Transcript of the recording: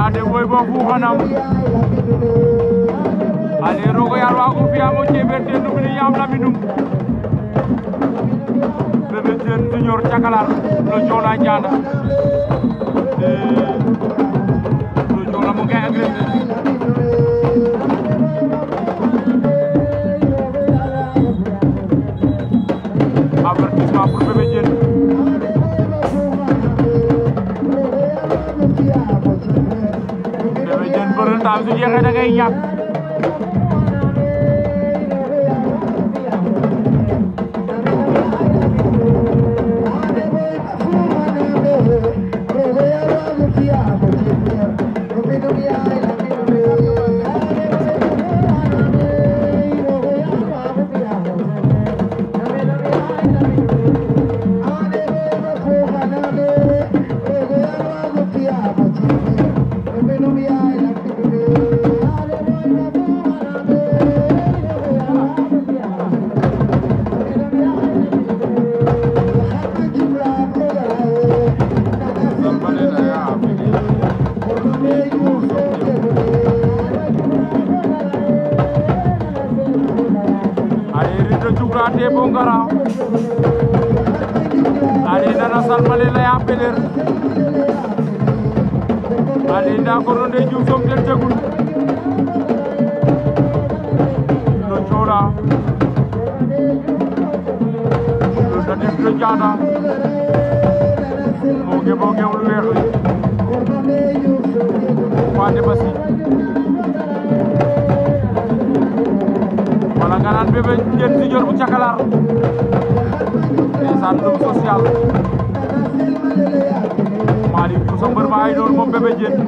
ade boy bo fu xanam ale rogo yar wa ko fiya mo ceberte dubli yam laminum Bébé Diène Junior Cakalar lo jola janda lo jola mo ngay agressé avertissement pour Bébé Diène Bébé Diène bërën taam su jeexee da ngay ñàkk Cukrate Bongara ali nana salmale lay appeler ali nda ko ronde ju som den tegul lo chora lo def lo jada boge wul wex wande basi wala nga naan Bébé Diène Junior bu Cakalar ndeysaan dum social Malick Diouf sa mbër ba ay doon moom Bébé Diène